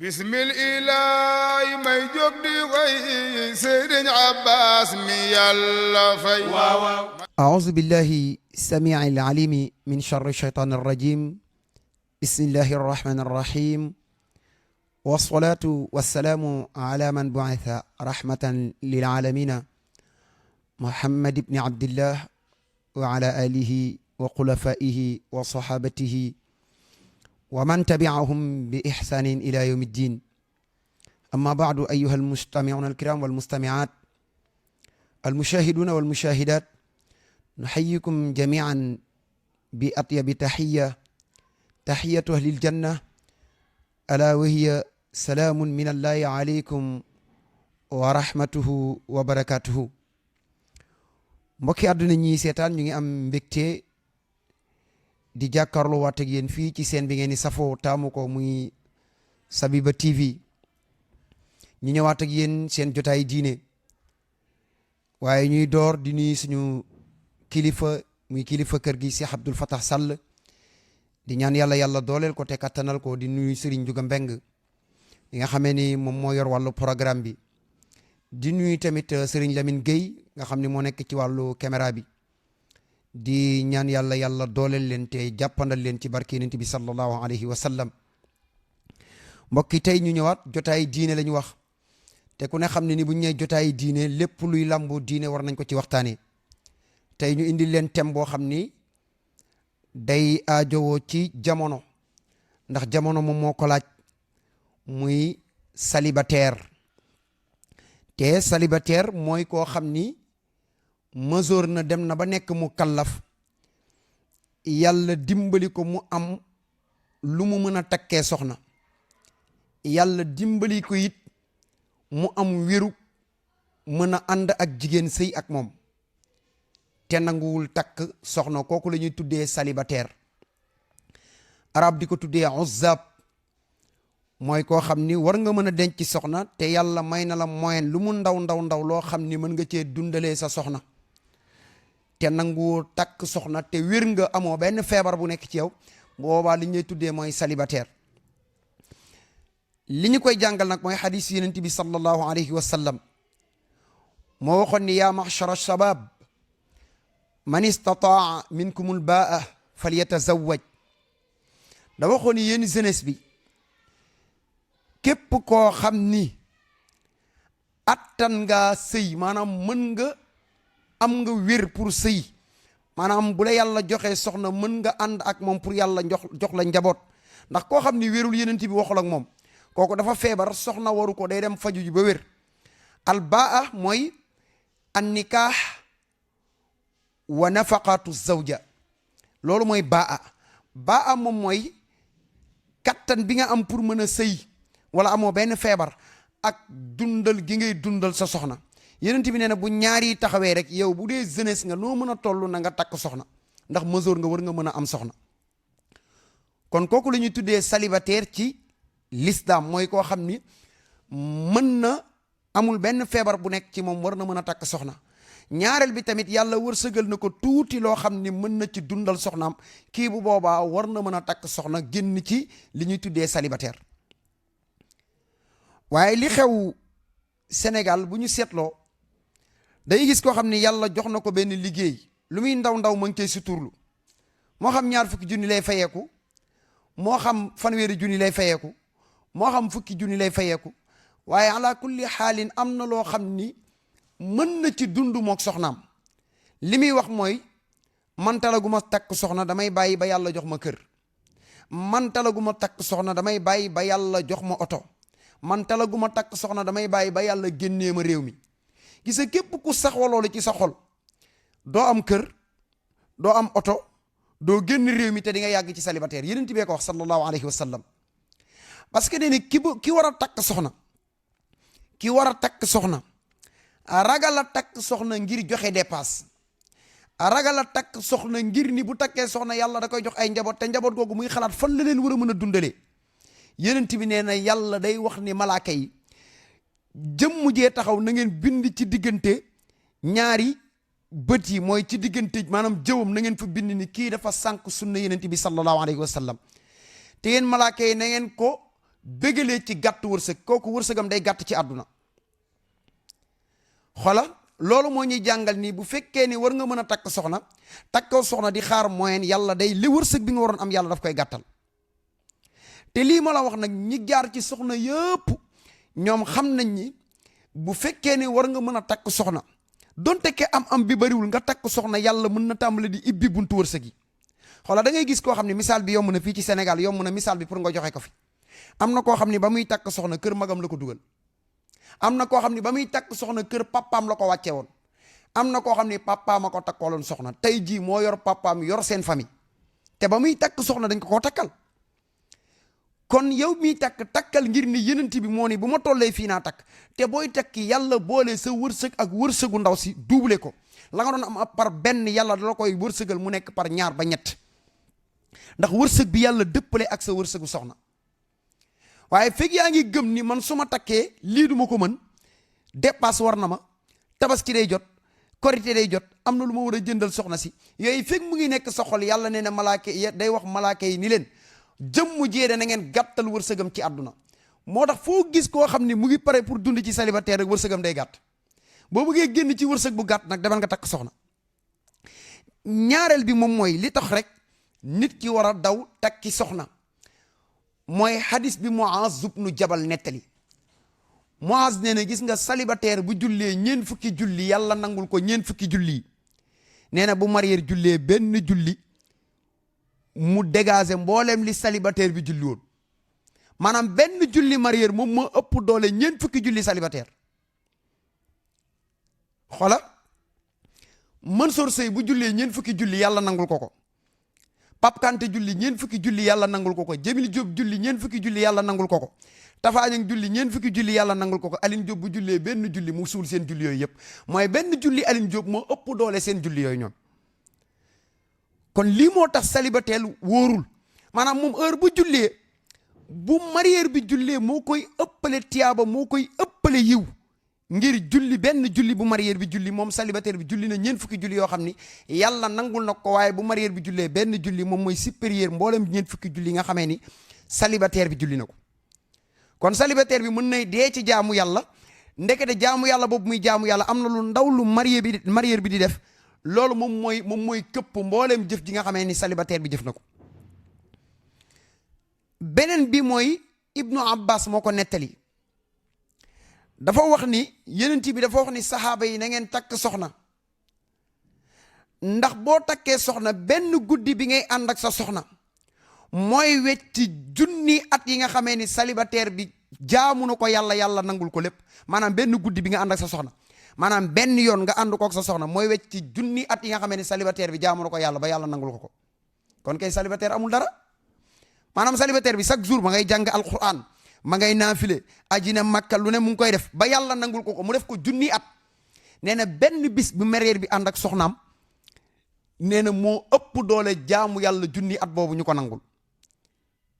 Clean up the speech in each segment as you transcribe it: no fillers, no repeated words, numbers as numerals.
bismil ilaahi may jóg di way Sëriñ Abbas mi Yàlla fay أعوذ بالله السميع العليم من شر الشيطان الرجيم بسم الله الرحمن الرحيم والصلاة والسلام على من بعث رحمة للعالمين محمد بن عبد الله وعلى آله وخلفائه وصحابته ومن تبعهم بإحسان إلى يوم الدين أما بعد أيها المستمعون الكرام والمستمعات المشاهدون والمشاهدات نحييكم جميعا بأطيب تحية تحية أهل الجنة ألا وهي سلام من الله عليكم ورحمته وبركاته mbokki àdduna ñi seetaan ñu ngi am mbégte di jàkkaarloo waat ak yéen fii ci seen bi ngeen di safoo taamu ko muy Sabiba TV ñu ñëwaat ak yéen seen jotaay diine waaye ñuy door di nuyu suñu kilifa muy kilifa kër gi Cheikh Abdoul Fattah Sall di ñaan yàlla dooleel ko te kattanal ko di nuyu Serigne Juga Mbeng yi nga xamee ni moom moo yor wàllu programme bi di nuyu tamit Serigne Lamine Gueye nga xam ne moo nekk ci wàllu caméra bi di ñaan yàlla dooleel leen te jàppandal leen ci barke Yonent bi sallallahu alayhi wa sallam mbokki tey ñu ñëwaat jotaay diine la ñu wax te ku ne xam ne ni bu ñu nee jotaay diine lépp luy lambu diine war nañ ko ci waxtaanee tey ñu indi leen thème boo xam ni day aajowoo ci jamono ndax jamono moom moo ko laaj muy célibataire te célibataire mooy koo xam ni majeur na dem na ba nekk mu kallaf yàlla dimbali ko mu am lu mu mën a takkee soxna yàlla dimbali ko it mu am wéru mën a ànd ak jigéen sëy ak moom te nanguwul takk soxna kooku la ñuy tuddee célibataire arab di ko tuddee uzzab mooy koo xam ni war nga mën a denc soxna te yàlla may na la moyen lu mu ndaw loo xam ni mën nga cee dundalee sa soxna te nanguwul takk soxna te wér nga amoo benn feebar bu nekk ci yow boobaa li ñuy tuddee mooy célibataire li ñu koy jàngal nag mooy xadis Yonent bi sallallahu alayhi wa sallam moo waxoon ni yaa ma'shara shabab man istataa minkumul baa falyatazawwaj da waxoon ni yéen jeunesse bi képp koo xam ni attan nga sëy maanaam mën nga am nga wér pour sëy maanaam bu la yàlla joxee soxna mën nga ànd ak moom pour yàlla jox la njaboot ndax koo xam ni wérul Yonent bi waxul ak moom kooku dafa feebar soxna waru ko day dem faju ji ba wér al baa mooy an nikaax wa nafaqatu zawja loolu mooy baa moom mooy kattan bi nga am pour mën a sëy wala amoo benn feebar ak dundal gi ngay dundal sa soxna Yonent bi nee na bu ñaar yi taxawee rek yow bu dee jeunesse nga noo mën a toll na nga takk soxna ndax majeur nga war nga mën a am soxna kon kooku la ñuy tuddee célibataire ci l'islam mooy koo xam ni mën na amul benn feebar bu nekk ci moom war na mën a takk soxna ñaareel bi tamit yàlla wërsëgal na ko tuuti loo xam ni mën na ci dundal soxnaam kii bu boobaa war na mën a takk soxna génn ci li ñuy tuddee célibataire waaye li xew Sénégal bu ñu seetloo day gis koo xam ni yàlla jox na ko benn liggéey lu muy ndaw ma ngi koy suturlu moo xam ñaar fukki junni lay fayeeku moo xam fanweeri junni lay fayeeku moo xam fukki junni lay fayeeku waaye ala kulli xaalin am na loo xam ni mën na ci dund mook soxnaam li muy wax mooy man talaguma takk soxna damay bàyyi ba yàlla jox ma kër man talaguma takk soxna damay bàyyi ba yàlla jox ma oto man talaguma takk soxna damay bàyyi ba yàlla génnee ma réew mi gis nga képp ku saxoo loolu ci sa xol doo am kër doo am oto doo génn réew mi te di nga yàgg ci célibataire Yonent bi ko wax sallallahu alayhi wa sallam parce que nee ki war a takk soxna ki war a takk soxna ragal a takk soxna ngir joxe dépasse ragal a takk soxna ngir ni bu takkee soxna yàlla da koy jox ay njaboot te njaboot googu muy xalaat fan la leen war a mën a dundalee Yonent bi nee na yàlla day wax ni malaaka yi jëmm jee taxaw na ngeen bind ci diggante ñaari bët yi mooy ci diggante maanaam jëwam na ngeen fa bind ni kii dafa sànq sunna Yonent bi sallallahu alayhi wa sallam te yéen malaaka yi na ngeen ko bégalee ci gàtt wërsëg kooku wërsëgam day gàtt ci àdduna. xola loolu moo ñuy jàngal nii bu fekkee ni war nga mën a takk soxna di xaar moyen yàlla day li wërsëg bi nga waroon am yàlla daf koy gàttal. te lii ma la wax nag ñi jaar ci soxna yëpp ñoom xam nañ ni bu fekkee ni war nga mën a takk soxna donte ke am bi bariwul nga takk soxna yàlla mën na tàmbale di ibbi buntu wërsëg yi. xoola da ngay gis koo xam ne misaal bi yomb na fii ci Sénégal yomb na misaal bi pour nga joxe ko fi. am na koo xam ne ba muy takk soxna kër magam la ko dugal. am na koo xam ne ba muy takk soxna kër papaam la ko wàcce woon. am na koo xam ne papaam a ko takkooloon soxna tey jii moo yor papaam yor seen famille te ba muy takk soxna dañ ko koo takkal. kon yow miy takkal ngir ni yenent bi moo ni bu ma tollee fii naa takk te booy takki yàlla boole sa wërsëg ak wërsëgu ndaw si doublé ko la nga doon am par benn yàlla dala koy wërsëgal mu nekk par ñaar ba ñett ndax wërsëg bi yàlla dëppale ak sa wërsëgu soxna. waaye fekk yaa ngi gëm ni man su ma takkee lii du ma ko mën dépasse war na ma tabaski day jot korité day jot am na lu ma war a jëndal soxna si yooyu fekk mu ngi nekk sa xol yàlla nee na malaaka day wax malaaka yi ni leen jëmmu jeede na ngeen gàttal wërsëgam ci àdduna. moo tax foo gis koo xam ne mu ngi pare pour dund ci célibataire rek wërsëgam day gàtt boo bëggee génn ci wërsëg bu gàtt nag demal nga takk soxna. ñaareel bi moom mooy li tax rek nit ki war a daw takki soxna mooy hadis bi Muaz ibnu Jabal nettali. Muaz nee na gis nga célibataire bu jullee ñeen fukki julli yàlla nangul ko ñeen fukki julli nee na bu marié jullee benn julli mu dégager mboolem li célibataire bi julli woon maanaam benn julli marié moom moo ëpp doole ñeen fukki julli célibataire. xola Mansour Sey bu jullee ñeen fukki julli yàlla nangul ko. Pape Kanté julli ñeen fukki julli yàlla nangul ko. Jamil Diop julli ñeen fukki julli yàlla nangul ko. Tafa Ñang julli ñeen fukki julli yàlla nangul ko. Aline Diop bu jullee benn julli mu suul seen julli yooyu yëpp mooy benn julli Aline Diop moo ëpp doole seen julli yooyu ñoom. kon lii moo tax célibataire wóorul maanaam moom heure bu jullee bu marié bi jullee moo koy ëppale tiyaaba moo koy ëppale yiw ngir julli benn julli bu marié bi julli moom célibataire bi julli na ñeen fukki julli yoo xam ni yàlla nangul na ko waaye bu marié bi jullee benn julli moom mooy supérieur mboolem ñeen fukki julli nga xamee ni célibataire bi julli na ko. kon célibataire bi mën nay dee ci jaamu yàlla ndekete jaamu yàlla boobu muy jaamu yàlla am na lu ndaw lu marié bi di def loolu moom mooy këpp mboolem jëf ji nga xamee ni célibataire bi jëf na ko. beneen bi mooy Ibnu Abbas moo ko nettali dafa wax ni yenent bi dafa wax ni saxaaba yi na ngeen takk soxna ndax boo takkee soxna benn guddi bi ngay ànd ak sa soxna mooy wetti junni at yi nga xamee ni célibataire bi jaamu na ko yàlla nangul ko lépp maanaam benn guddi bi nga ànd ak sa soxna maanaam benn yoon nga ànd kook sa soxna mooy wetti junni at yi nga xamee ni célibataire bi jaamu na ko yàlla ba yàlla nangul ko kon kay célibataire amul dara maanaam célibataire bi chaque jour ma ngay jàng alquran ma ngay naafile aji na Makka lu ne mu ngi koy def ba yàlla nangul ko mu def ko junni at nee na benn bis bu marié bi ànd ak soxnaam nee na moo ëpp doole jaamu yàlla junni at boobu ñu ko nangul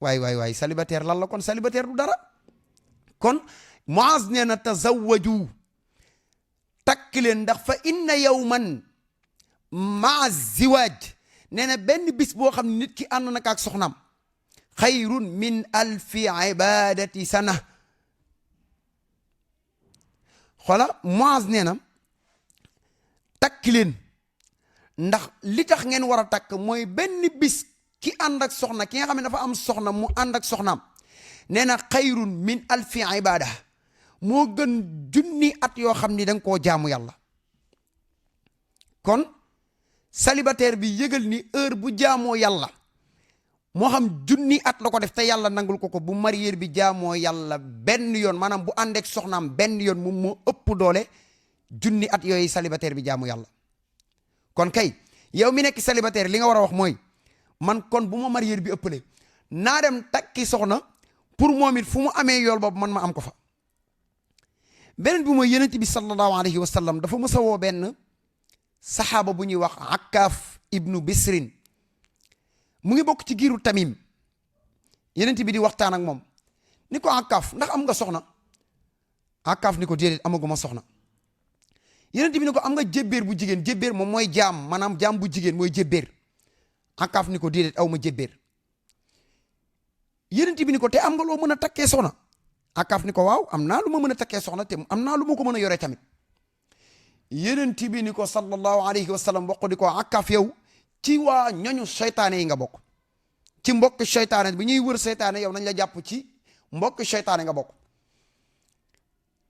waay célibataire lan la kon célibataire du dara. kon Muaz nee na tazawwaju takk leen ndax fa inna yawman maa ziwaaj nee na benn bis boo xam ne nit ki ànd na ak soxnaam xayrun min alfi ibadati sana. xola Muaz nee na takk leen ndax li tax ngeen war a takk mooy benn bis ki ànd ak soxna ki nga xam ne dafa am soxna mu ànd ak soxnaam nee na xayrun min alfi ibada moo gën junni at yoo xam ni da nga koo jaamu yàlla. kon célibataire bi yëgal ni heure bu jaamoo yàlla moo xam junni at la ko def te yàlla nangul ko bu marié bi jaamoo yàlla benn yoon maanaam bu ànd ak soxnaam benn yoon moom moo ëpp doole junni at yooyu célibataire bi jaamu yàlla. kon kay yow mi nekk célibataire li nga war a wax mooy man kon bu ma marié bi ëppale naa dem takki soxna pour moom it fu mu amee yool boobu man ma am ko fa. beneen bi mooy yonent bi sallallahu alayhi wa sallam dafa mës a woo benn saxaaba bu ñuy wax Akkaaf ibnu Bisrin mu ngi bokk ci giiru Tamim yonent bi di waxtaan ak moom ni ko Akkaaf ndax am nga soxna Akkaaf ni ko déedéet amaguma soxna. yonent bi ni ko am nga jébbéer bu jigéen jébbéer moom mooy jaam maanaam jaam bu jigéen mooy jébbéer Akkaaf ni ko déedéet aw ma jébbéer. yonent bi ni ko te am nga loo mën a takkee soxna Akaaf ni ko waaw am naa lu ma mën a takkee soxna te am naa lu ma ko mën a yore tamit yonent bi ni ko sallallahu alayhi wa sallam wax ko di ko Akaaf yow ci waa ñoñu seytaane yi nga bokk ci mbokk seytaane bi ñuy wër seytaane yow nañ la jàpp ci mbokk seytaane nga bokk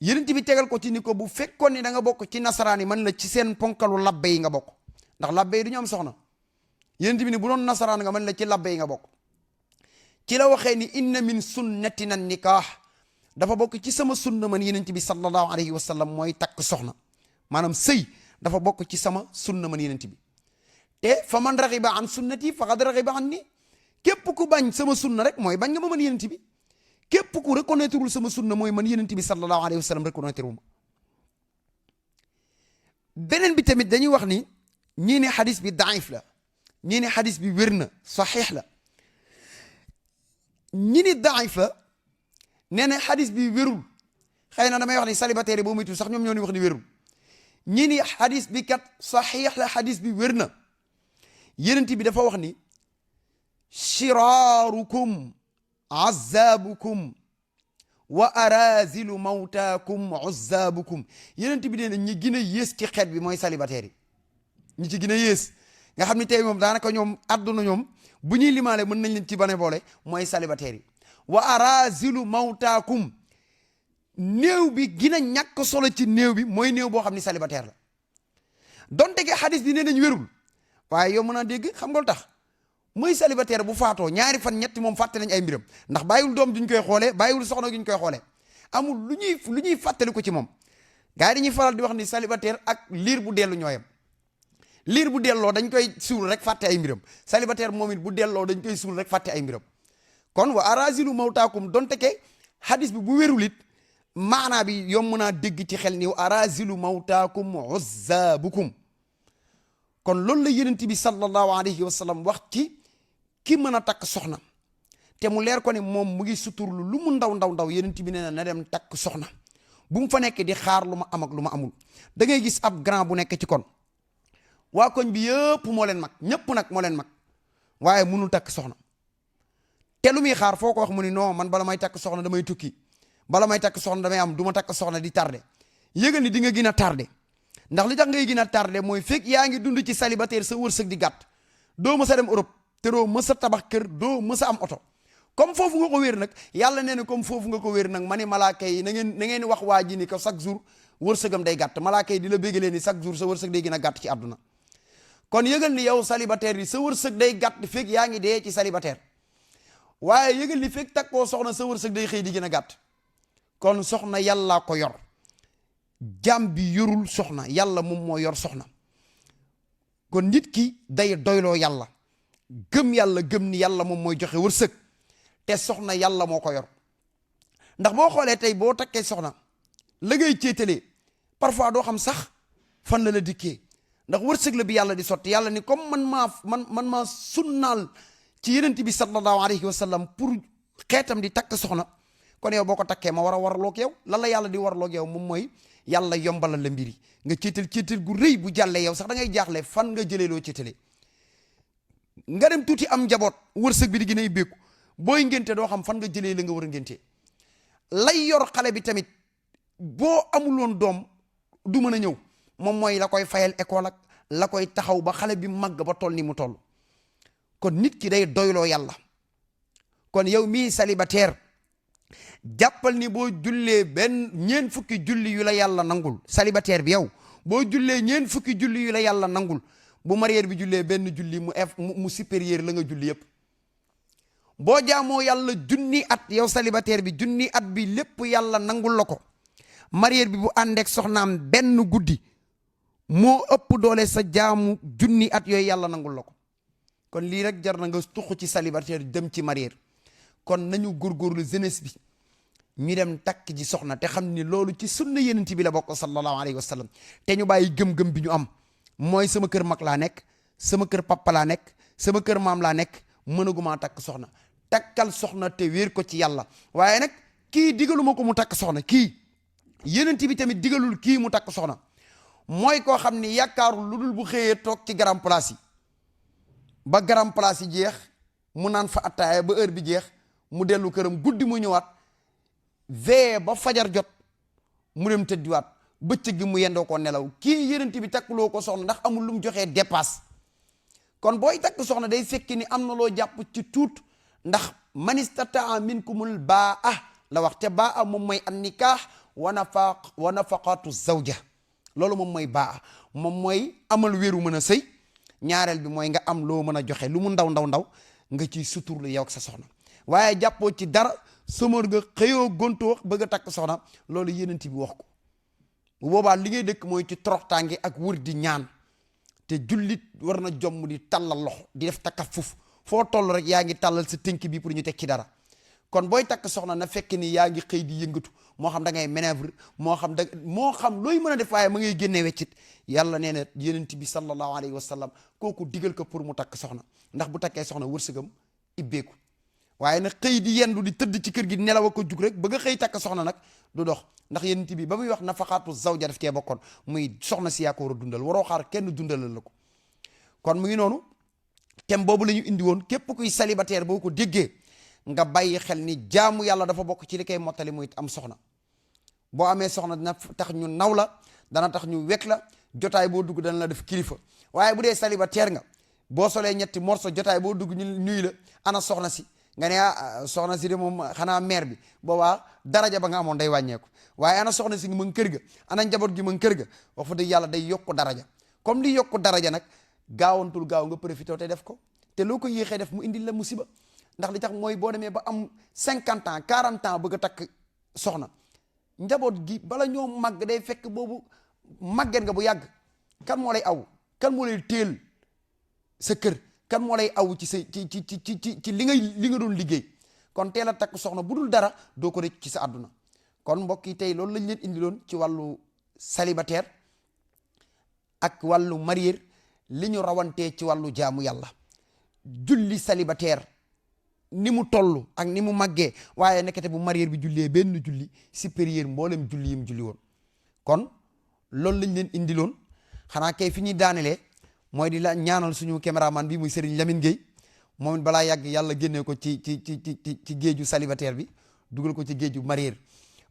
yonent bi tegal ko ci ni ko bu fekkoon ni da nga bokk ci nasaraan yi man la ci seen ponkalu labbe yi nga bokk ndax labbe yi du ñu am soxna yonent bi ni bu doon nasaraan nga man la ci labbe yi nga bokk ci la waxee ni inna min sunnatina nikah dafa bokk ci sama sunna man yonent bi sallallahu alayhi wa sallam mooy takk soxna maanaam sëy dafa bokk ci sama sunna man yonent bi te fa man raxiba an sunnati faqad raxiba an ni képp ku bañ sama sunna rek mooy bañ nga ma man yonent bi képp ku reconnaîtreul sama sunna mooy man yonent bi sallallahu alayhi wa sallam reconnaître wu ma beneen bi tamit dañuy wax ni ñii ne xadis bi daif la ñii ne xadis bi wér na saxiix la ñi ni daif la nee na xadis bi wérul xëy na damay wax ni célibataire yi boo muytu sax ñoom ñoo ni wax ni wérul ñi ni xadis bi kat saxiix la xadis bi wér na yonent bi dafa wax ni shiraarukum azaabukum wa arazilu mawtaakum uzzaabukum yonent bi nee na ñi gën a yées ci xeet bi mooy célibataire yi ñi ci gën a yées nga xam ni tey moom daanaka ñoom àdduna ñoom bu ñuy limaale mën nañ leen ci bane boole mooy célibataire yi wa arazilu mawtaakum néew bi gën a ñàkk solo ci néew bi mooy néew boo xam ni célibataire la donte ge xadis bi nee nañ wérul waaye yow mën a dégg xam nga lu tax mooy célibataire bu faatoo ñaari fan ñetti moom fàtte nañ ay mbiram ndax bàyyiwul doom duñ koy xoolee bàyyiwul soxna duñ koy xoolee amul lu ñuy fàttali ko ci moom gars yi dañuy faral di wax ni célibataire ak liir bu dellu ñooyam liir bu delloo dañ koy suul rek fàtte ay mbiram célibataire moom it bu delloo dañ koy suul rek fàtte ay mbiram kon wa arazilu mawtaakum donte ke hadis bi bu wérul it maanaa bi yomb naa dégg ci xel ni wa arazilu mawtaakum uzzaabukum kon loolu la yonent bi sallallahu alayhi wa sallam wax ci ki mën a takk soxna te mu leer ko ne moom mu ngi suturlu lu mu ndaw yonent bi nee na dem takk soxna bu mu fa nekk di xaar lu ma am ak lu ma amul da ngay gis ab grand bu nekk ci kon waa koñ bi yëpp moo leen mag ñëpp nag moo leen mag waaye munul takk soxna te lu muy xaar foo ko wax mu ni non man bala may takk soxna damay tukki bala may takk soxna damay am du ma takk soxna di tardé yëgal ni di nga gën a tardé ndax li tax ngay gën a tardé mooy fekk yaa ngi dund ci célibataire sa wërsëg di gàtt doo mës a dem Europe te doo mës a tabax kër doo mës a am oto comme foofu nga ko wéer nag yàlla nee na comme foofu nga ko wéer nag ma ni malaaka yi na ngeen wax waa ji ni ko chaque jour wërsëgam day gàtt malaaka yi di la béggalee ni chaque jour sa wërsëg day gën a gàtt ci àdduna kon yëgal ni yow célibataire yi sa wërsëg day gàtt fekk yaa ngi dee ci célibataire waaye yëgal ni fekk takkoo soxna sa wërsëg day xëy di gën a gàtt kon soxna yàllaa ko yor jàmm bi yorul soxna yàlla moom moo yor soxna kon nit ki day doyloo yàlla gëm yàlla gëm ni yàlla moom mooy joxe wërsëg te soxna yàlla moo ko yor ndax boo xoolee tey boo takkee soxna la ngay céetalee parfois doo xam sax fan la dikkee ndax wërsëg la bi yàlla di sotti yàlla ni comme man maa sunnaal ci yonent bi sallallahu alayhi wa sallam pour xeetam di takk soxna kon yow boo ko takkee ma war a warloog yow lan la yàlla di warloog yow moom mooy yàlla yombalal la mbiri nga céetal gu rëy bu jàllee yow sax da ngay jaaxle fan nga jëlee loo céetalee nga dem tuuti am njaboot wërsëg bi di gën a béeku booy ngénte doo xam fan nga jëlee la nga war a ngénte lay yor xale bi tamit boo amuloon doom du mën a ñëw moom mooy la koy fayal école ak la koy taxaw ba xale bi màgg ba toll ni mu toll kon nit ki day doyloo yàlla kon yow mii célibataire jàppal ni boo jullee ñeen fukki julli yu la yàlla nangul célibataire bi yow boo jullee ñeen fukki julli yu la yàlla nangul bu marié bi jullee benn julli mu supérieur la nga julli yépp boo jaamoo yàlla junni at yow célibataire bi junni at bi lépp yàlla nangul la ko marié bi bu àndeek soxnaam benn guddi moo ëpp doole sa jaamu junni at yooyu yàlla nangul la ko kon lii rek jar na nga tuxu ci célibataire dem ci marié kon nañu góorgóorlu jeunesse bi ñu dem takk ji soxna te xam ni loolu ci sunna yenent bi la bokk sallallahu alayhi wa sallam te ñu bàyyi gëm-gëm bi ñu am mooy sama kër mag laa nekk sama kër papa laa nekk sama kër maam laa nekk mënaguma takk soxna takkal soxna te wéer ko ci yàlla waaye nag kii digaluma ko mu takk soxna kii yenent bi tamit digalul kii mu takk soxna mooy koo xam ni yaakaarul lu dul bu xëyee toog ci grand place yi ba grand place yi jeex mu naan fa attaaya ba heure bi jeex mu dellu këram guddi mu ñëwaat vee ba fajar jot mu dem tëddiwaat bëccëg gi mu yendoo ko nelaw. kii yonent bi takkuloo ko soxna ndax amul lu mu joxee dépasse. kon booy takk soxna day fekk ni am na loo jàpp ci tuut ndax man istataa minkumul baa la wax te baa moom mooy an nikaax wa nafaqatu zawja loolu moom mooy baa moom mooy amal wéeru mën a sëy. ñaareel bi mooy nga am loo mën a joxe lu mu ndaw nga ciy suturlu yow ak sa soxna waaye jàppoo ci dara somor nga xëyoo gontoo bëgg a takk soxna loolu yonent bi wax ko. bu boobaa li ngay dëkk mooy ci toroxtaange ak wër di ñaan te jullit war na jomm di tàllal loxo di def takafuf foo toll rek yaa ngi tàllal sa tënk bi pour ñu teg ci dara. kon booy takk soxna na fekk ni yaa ngi xëy di yëngatu moo xam da ngay manœuvre moo xam looy mën a def waaye ma ngay génnee weccit. yàlla nee na yonent bi sallallahu alayhi wa sallam kooku digal ko pour mu takk soxna ndax bu takkee soxna wërsëgam ibbeeku waaye nag xëy di yendu di tëdd ci kër gi nelaw ko jug rek bëgg a xëy takk soxna nag du dox ndax yonent bi ba muy wax nafaqaatu zawja daf cee bokkoon muy soxna si yaa ko war a dundal waroo xaar kenn dundalal la ko. kon mu ngi noonu thème boobu la ñu indi woon képp kuy célibataire boo ko déggee nga bàyyi xel ni jaamu yàlla dafa bokk ci li koy mottali muy am soxna. boo amee soxna dina tax ñu naw la dana tax ñu wekk la jotaay boo dugg dana la def kilifa waaye bu dee célibataire nga boo solee ñetti morso jotaay boo dugg ñu nuyu la ana soxna si nga ne soxna si de moom xanaa mère bi boobaa daraja ba nga amoon day wàññeeku waaye ana soxna si ma ngi kër ga ana njaboot gi ma ngi kër ga wax fa dëgg yàlla day yokk daraja. comme li yokk daraja nag gaawantul gaaw nga profité te def ko te loo ko yéexee def mu indil la musiba ndax li tax mooy boo demee ba am 50 ans 40 ans bëgg a takk soxna njaboot gi bala ñoo màgg day fekk boobu màgget nga bu yàgg. kan moo lay aw kan moo lay teel sa kër kan moo lay aw ci sa ci li nga doon liggéey kon teel a takk soxna bu dul dara doo ko rëcc ci sa àdduna. kon mbokk yi tey loolu lañ leen indiloon ci wàllu célibataire ak wàllu marié li ñu rawantee ci wàllu jaamu yàlla. julli célibataire ni mu toll ak ni mu màggee waaye nekkate bu marié bi jullee benn julli supérieur mboolem julli yi mu julli woon. kon loolu lañ leen indiloon xanaa kay fi ñuy daanelee mooy di la ñaanal suñu caméraman bi muy Serigne Lamine Gueye moom it balaa yàgg yàlla génnee ko ci géeju célibataire bi dugal ko ci géeju marié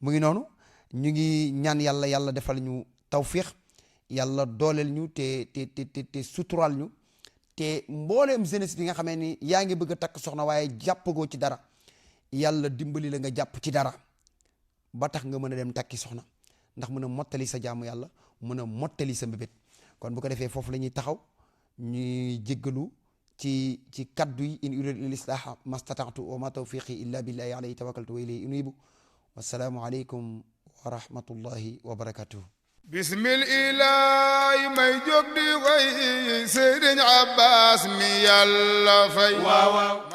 mu ngi noonu. ñu ngi ñaan yàlla defal ñu tawfiix yàlla dooleel ñu te sutural ñu te mbooleem jeunesse bi nga xamee ni yaa ngi bëgg a takk soxna waaye jàppagoo ci dara yàlla dimbali la nga jàpp ci dara ba tax nga mën a dem takki soxna ndax mën a mottali sa jaamu yàlla mën a mottali sa mbébét. kon bu ko defee foofu la ñuy taxaw ñuy jéggalu ci kaddu yi in uridu illa al-islaha mastata'tu wa ma tawfiqi illa billahi alayhi tawakkaltu wa ilayhi unibu wassalaamu aleykum wa rahmatullahi wa barakatuhu. bismillahi may jóg di way Sëriñ Abbas mi yàlla fay